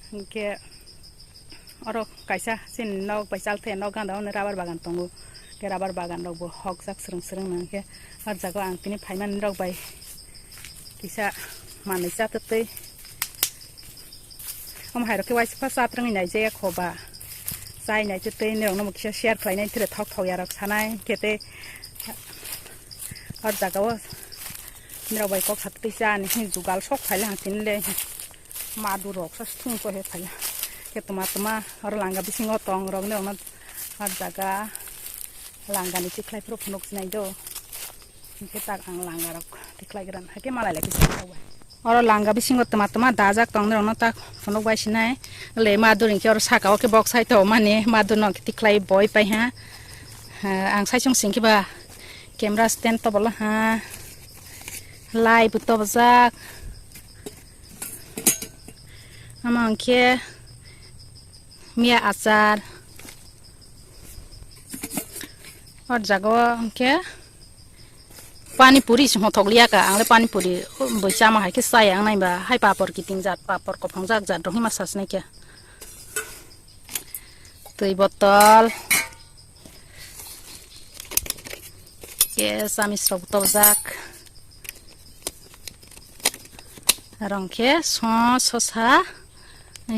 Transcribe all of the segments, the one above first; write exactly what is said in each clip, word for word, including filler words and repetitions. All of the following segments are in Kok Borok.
Hwnkhe oro kaisa chini nok bai chalthe nok ganda ono rubber bagan tongo. Hwnkhe rubber bagan rokbo hokjak swrwng swrwng no, hwnkhe o jaga o ang tini phaimani rok bai kisa manwi chatwtwi. Omo hai rok khe waisa chatrwngwi naijaya kho ba. Chai naitwtwi norok no bo kisa share khlainai, thwre thok thok ya rok sanai hwnkhe tei o jaga o norok bai kok satwi cha ani hwnwi jugal sok phaile hang tini le. Madu rok sa thung ko he phaila. Khe toma toma oro langa bisingo tong rok ni ono ah jaga langa ni tikhlai phuru phunuk sinai do. Hwnkhe tak ang langa rok tikhlai gran. Hake malai lai kisa bai. Oro langa bisingo toma toma dajak tong rok no tak phunuk bai sinai. Le madu ring khe oro saka o khe bok sai to mani madu no tikhlai boi pai ha. Ha, ang sai chung sing khe ba camera stand to bolo ha. Lai bu to bajak. Omo hwnkhe miya achar. O jaga o hwnkhe pani puri se hothok liya ka, ang le pani puri boi chama hai khe chaya wngnai ba, hai papor kiting jat, papor kophang jak jat rok hima sasnai khe. Twi botol. Khe chamis rok tojak. Aro hwnkhe so sosa,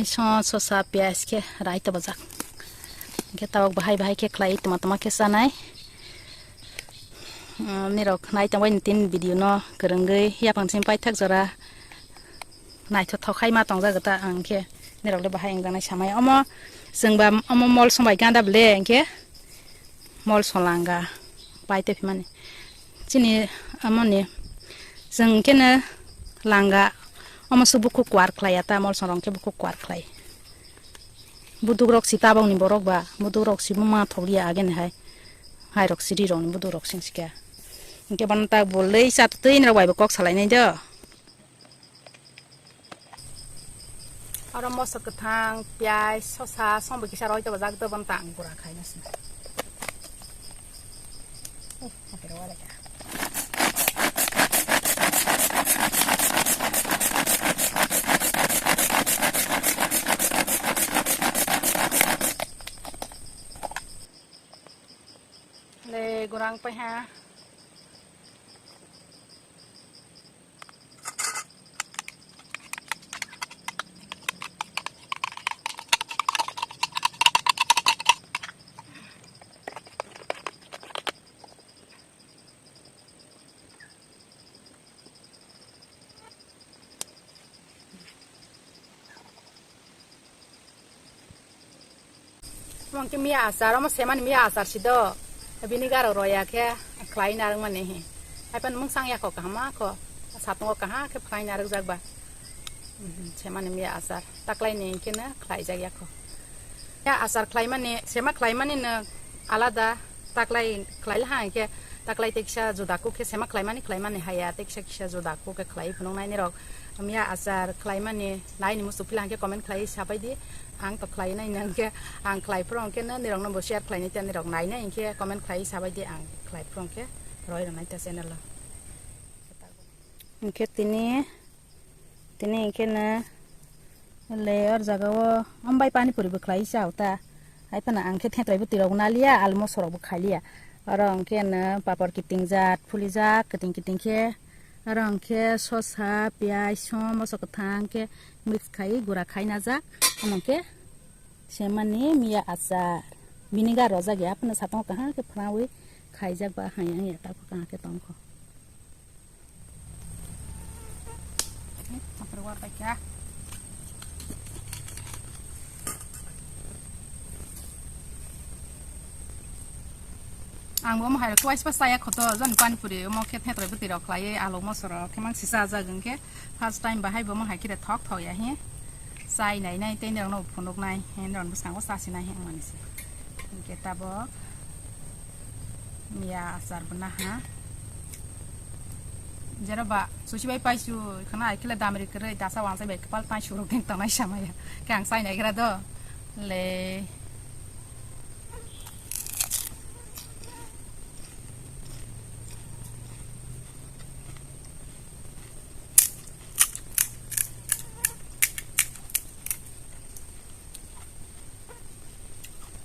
so sosa piyaj khe rai tojak. Hwnkhe tabuk bahai bahai khe khlai toma toma khe chanai. Nirok nai tongbai ni tin video no kwrwngwi yapang simi paithak jora. Naithothok khai ma tongjak ta ang khe nirok le bahai wngjaknai samaya. Omo chwngba omo mol song bai ganda ble hwnkhe mol song langa pai te phimani. Chini amoni chwng khe no langa omo se bukhuk kwar khlai ya ta mol song rok khe bukhuk kwar khlai. Buduk rok si tabok ni borok ba buduk rok si buma thok ya age ni hai. Hai rok si ri rok ni buduk rok sing sika. Hwnkhe bono ta bo lei chat twi nirok bai bo kok salai nai do. Oro moso kwthang, piyaj, sosa, songbo kisa roi tobojak, dobon ta ang gura khaina sina. Eh, apero wale ka. Le gurang pai ha. Omo hwnkhe miya achar, omo semani miya achar si do. Bini garo roya khe khlai narwkmani hi. Haiphano mungsang yakho kaham kho. Satungo kaham khe khlai narwkjak ba. Mhm, semani miya achar. Taklaini hwnkhe no khlaijak yakho. Ya achar khlaimani, sema khlaimani no alada taklai khlai laha hwnkhe taklai tei kisa juda kuk khe sema khlaimani khlaimani haya tei kisa kisa juda kuk khe khlai phunuknai nirok. Miya achar khlaimani naini muchuk phila hwnkhe comment khlai sabai di. Ang to khlai nai nang khe ang khlai phuru hwnkhe no nirok no bo share khlai nai ta nirok nai nai hwnkhe comment khlai sabai di ang khlai phuru hwnkhe roi rwnai ta channel o. Hwnkhe tini, tini hwnkhe no le or jaga o ambai pani puri bo khlai sa ta. Hai phano ang khe thentwrai bwtwi rok naliya, alu moso rok bo khailiya. Oro hwnkhe no papor kiting jat, phuli jak, kiting kiting khe. Oro hwnkhe sosa, piyaj, som, moso kwthang khe mix khai gura khai najak. Omo hwnkhe semani miya achar. Vinegar rojak ya, aphano satung kaham khe phwrangwi khaijak ba hai wngya, tako kaham khe tongkho. Ang bo omo hai rok twice pa chaya khoto, jani pani puri omo khe thentwrai bwtwi rok khlaiwi alu moso rok khe mang sisa ajak hwnkhe first time bahai bo omo hai khe thok thok ya hi chai nai nai tei norok no phunuk nai hi norok bwskango cha sinai hi wngmani se hwnkhe tabok. Miya achar bo naha. Jero ba susi bai paisu khana ai khle damri kwrwi dasa wansai bai kwpal tai surok ding tongnai samaya. Khe ang sai naigra do. Le.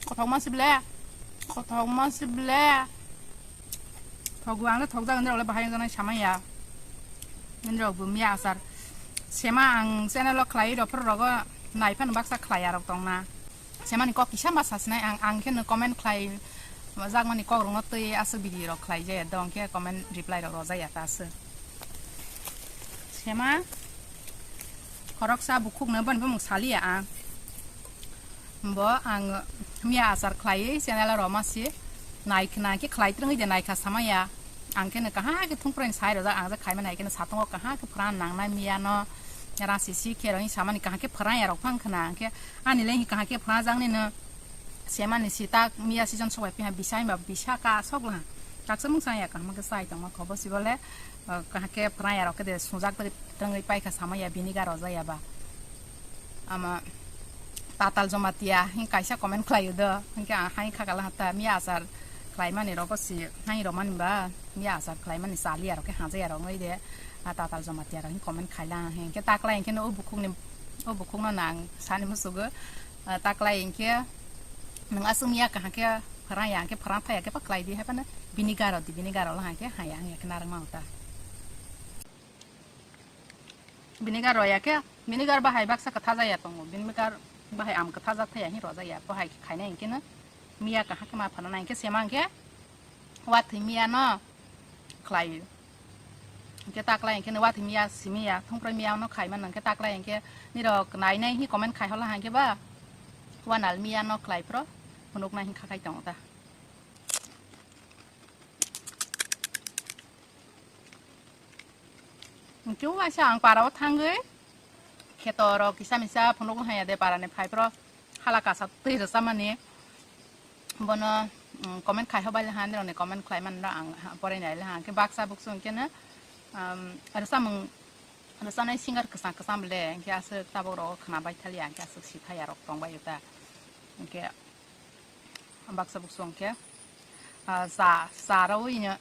Kothok ma si ble. Kothok ma si ble. Thogo ang le thok jagan le bahai jana sama ya. Nindrok bu miya asar. Sema ang channel o khlai ro phro rogo nai phan baksa khlai arok tong na. Semani kok kisa ma sasnai ang, ang khe no comment khlai jakmani kok rokno twi aswk video rok khlai jaya dong khe comment reply rok rojak ya ta aswk. Sema khoroksa bukhuk no boni bumung saliya ang. Bo ang miya asar khlaiwi channel o roma si nai khna khe khlai twrwngwi de nai kha sama ya. Ang khe no kaha khe thung prai sai rojak ang je khaima nai khe no satung o kaha khe phran nang nai miya no rasi si khe roi samani kaha khe phran ya rok phang khna ang khe ani leng kaha khe phran jang ni no semani si tak miya season sok bai piha bisa ba bisa ka sok la tak se mung sa ya kaham khe sai tong ma khobo si bole kaha khe phran ya rok khe de sujak twrwngwi pai kha sama ya bini ga rojak ya ba. Ama Tatal Jomatia hin kaisa comment khlai do, hinkhe ang hai khakala hata miya asar khlai mani rogo si hai romani ba miya asar khlai mani sali aro khe hajai aro ngai de. A Tatal Jomatia ro hin comment khaila hinkhe taklai hinkhe no o bukhuk ni o bukhuk no nang sani musugo. A taklai hinkhe nang asung miya kaham khe pharang ya hinkhe pharang thaya khe pa khlai di hai pano bini garo di bini garo la hinkhe haya hinkhe narang ma uta. Vinegar roya khe, vinegar bahai baksa kwtha jaya tongo, vinegar bahai am kwtha jak thaya hin rojak ya, bahai khaina hinkhe no miya kaham khe ma phano na hinkhe sema hinkhe wathwi miya no khlai. Hinkhe taklai hinkhe no wathwi miya simi ya, thongprai miya no khai mano hinkhe taklai hinkhe nirok nai nai hi comment khai hola hinkhe ba wanal miya no khlai phro phunuk nai hin kha khai tongo ta. Hinkhe waisa ang para o thangwi kheto rok kisa misa phunuk hanya de para ni phai phro hala kasa twi rwsa mani bono, mm, comment khai hobai le han rok ni comment khlai man rok ang ha- porai nai le han khe baksa buksu hinkhe no, um, rwsa mung rwsa nai singer kwchang kwchang bole hinkhe aswk tabuk rok khna bai thali ya hinkhe aswk si thaya rok tong bai ta hinkhe. Baksa buksu hinkhe, ah, cha, cha rwui no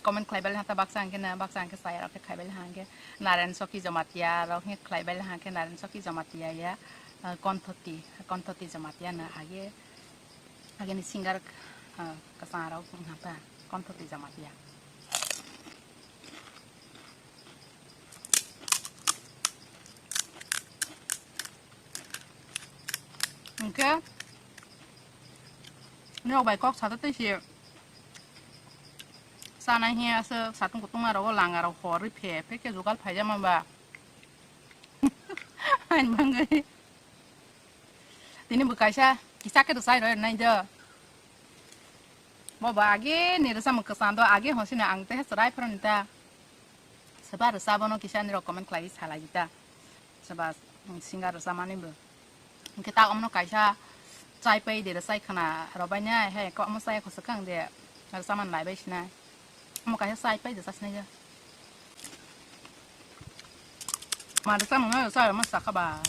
comment khlai bai le hata baksa hinkhe na, baksa hinkhe cha rok khe khai bai le hinkhe Naren Soki Jomatia rok hinkhe khlai bai le hinkhe Naren Soki Jomatia ya, ah, Konthoti, Konthoti Jomatia no age, age ni singer, ah, kwchang rok wng hata Konthoti Jomatia. Hinkhe nok bai kok sata tei se chanai hiya aswk satung kutung ma rogo langa rok horwi phe phe khe jugal phaijama ba. Ani bagwi. Tini bo kaisa kisa khe rwchai rw nai do. Bo ba age ni rwchapmung kwchang do, age honsina ang teha chwrai phano ni ta. Soba rwchap bono kisa ni rok comment khlai salai di ta. Soba, mm, singer rwchapmani bo. Hinkhe ta omono kaisa chai pai de rwchai khna rwbai nai, he ko omo chai khosok kang de rwchapmani nai bai sinai. Omo kaisa chai pai de chasnai ya. Ma rwchapmung no rwchap ma sakha ba.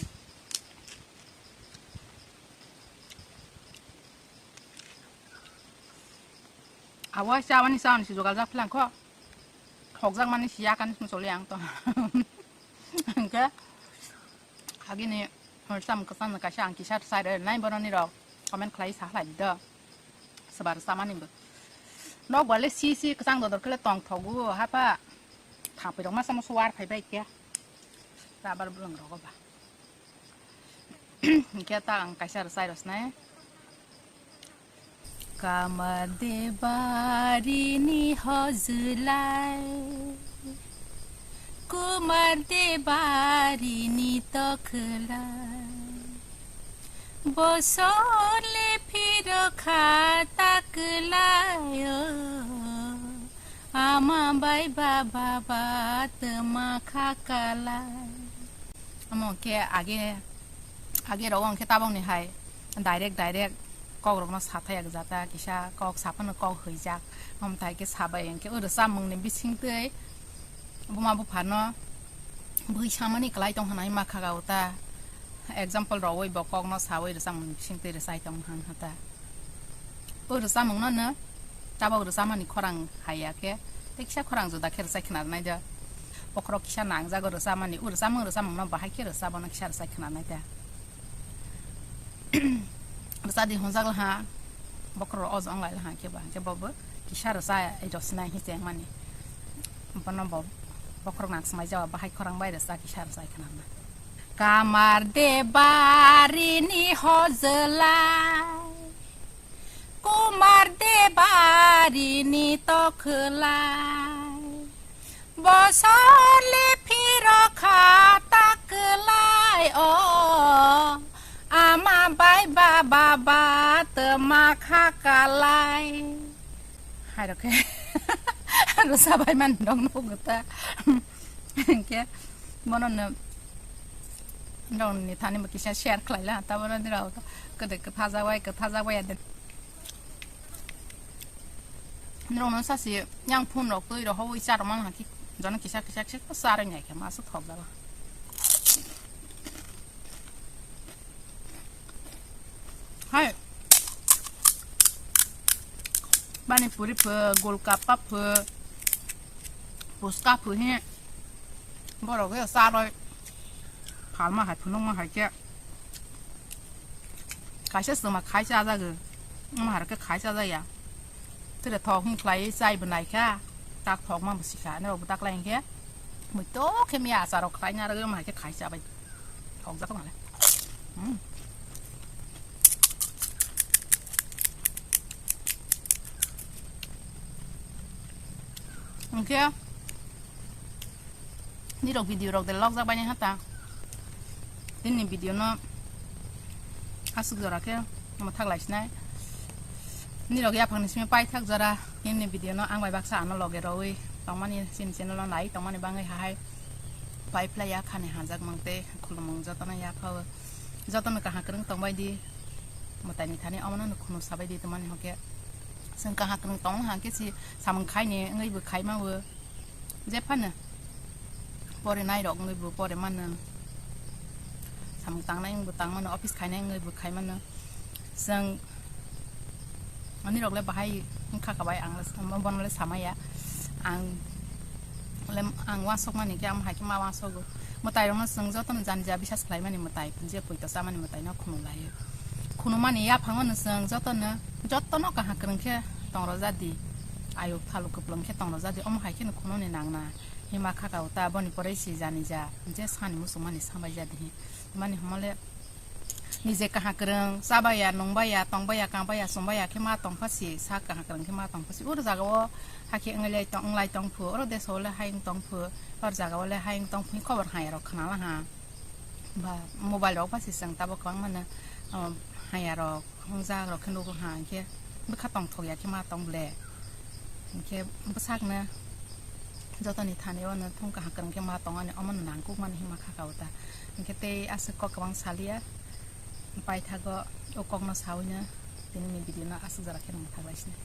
Awa chawani chawani si jogal jak phlang kho. Khokjak mani si yakani sum choli ang to. Hinkhe agini sam kwchang kaisa ang kisa sai re nai boroni rok comment khlai sa khlai do. Soba rwchapmani bo. Nok bale si si kwchang dodor khle tong thogo hapa. Thapirok masa musu war phai bai khe. Rabar bwlwng rogo ba. Hinkhe ta ang kaisa rwchai rwchnai. Kamar de barini hojlai, Kumar de barini tokhlai, bosor le phiro kha taklai o. Ama bai baba ba twma kha kalai. Omo khe age, age rogo hwnkhe tabokni hai direct, direct kok rokno sathaya gwja ta, kisa kok saphano kok hwijak. Omo tai khe sabai hwnkhe o rwchapmungni bisingtwi buma buphano bui samani kwlai tong hwnwi ma khaga o ta. Example rwui bo kokno saui rwchapmungni bisingtwi rwchai tong hwn hata. O rwchapmungno no tabok rwchapmani khorang hai ya khe, tei kisa khorang juda khe rwchai khna rwnai da. Bokhorok kisa nangjago rwchapmani, o rwchapmung rwchapmungno bahai khe rwchapmano kisa rwchai khna rwnai da. Rwchadi hwnjak laha, Bokhorok o jong lai hang khe ba, hang khe bo bo kisa rwchai rw sinai hi cheng mani. Bono bo bokhorok nang smai jawa bahai khorang bai rwchai kisa rwchai khna na. Kamar de bari ni hojlai, Kumar de bari ni tokhwlai. Bosor le phiro kha ta kwlai o, ama bai baba ba twma kha kalai. Hai rokhe rwsa bai man dong no gota. Hingke bono no dong ni thani bo kisa share khlai la, ta bono ni rao to kwdwi kwtha jagwai, kwtha jagwai ya de. Norokno sasi yang phone rok twi rok hobwi charwk mang haki, jono kisa kisa kisa charwk nai khe ma aswk thok jago. Hai pani puri pho, golgappa pho, puchka pho he borok he charwi phalma hai phunukma hai khe. Kaisa swma khai chajago, omo hai khe khai chajaya. Tere thok hwn khlai chai bo nai kha, tak thok ma bo si kha, norok bo tak lai hwn khe. Mui to khe miya achar rok khlai na rwgwi omo hai khe khai chabai. Thok jak nale. Hmm. Hwnkhe nirok video rok de lok jak bai ni hata. Tini video no aswk jora khe mwthak lai sinai. Nirok yaphang ni simi paithak jora tini video no ang bai baksa ano loge rwi tongmani chini channel no nai tongmani bangwi hahai pai phlai ya khani hajak mang tei khulumung jotono yaphao jotono kaham kwrwng tongbai di mwtai ni thani omono no khunu sabai di tongmani hokhe chwng kaham kwrwng tongma hang khe si samung khai ni wngwi bo khai ma bo. Je phano pore nai rok wngwi bo pore mano, samung tangnai wngwi bo tang mano, office khainai wngwi bo khai mano. Chwng ani rok le bahai wngkha kha bai, ang le bono le samaya, ang le ang uansuk mani khe, amo hai khe ma uansugo. Mwtai rok no chwng joto no jani ja bisas khlai mani mwtai, je poito cha mani mwtai no khunu lai o. Khunu mani yaphang no chwng joto no, joto no kaham kwrwng khe tong rw ja di. Ayuk thaluk kwplwng khe tong rw ja di, omo hai kheno khununi nang na. Hima kha ka uta, boni pore si jani ja, je sani muchung mani sambai ja di hi. Mani hwnma le nije kaham kwrwng, cha bai ya, nung bai ya, tong bai ya, kang bai ya, chum bai ya khe ma tong pha si, sak kaham kwrwng khe ma tong pha si. Oro jaga o hakhe wng lai tong, wng lai tong phu, oro deso o le hai wng tong phu, oro jaga o le hai wng tong phu, khobor hai rok khna la ha. Ba mobile rok ba se chwng tabuk kwbangma no, um, haya rok, hwnjak rok khe nugo ha, hinkhe bwkha tongthok ya khe ma tong ble. Hinkhe bwsakno jotoni thani o no thung kaham kwrwng khe ma tong ani, omo no nangkuk mani hima kha ka uta. Hinkhe tei aswk kok kwbang saliya, paithago o kok no sawi no tini ni video no aswk jora khe nang thak lai sini.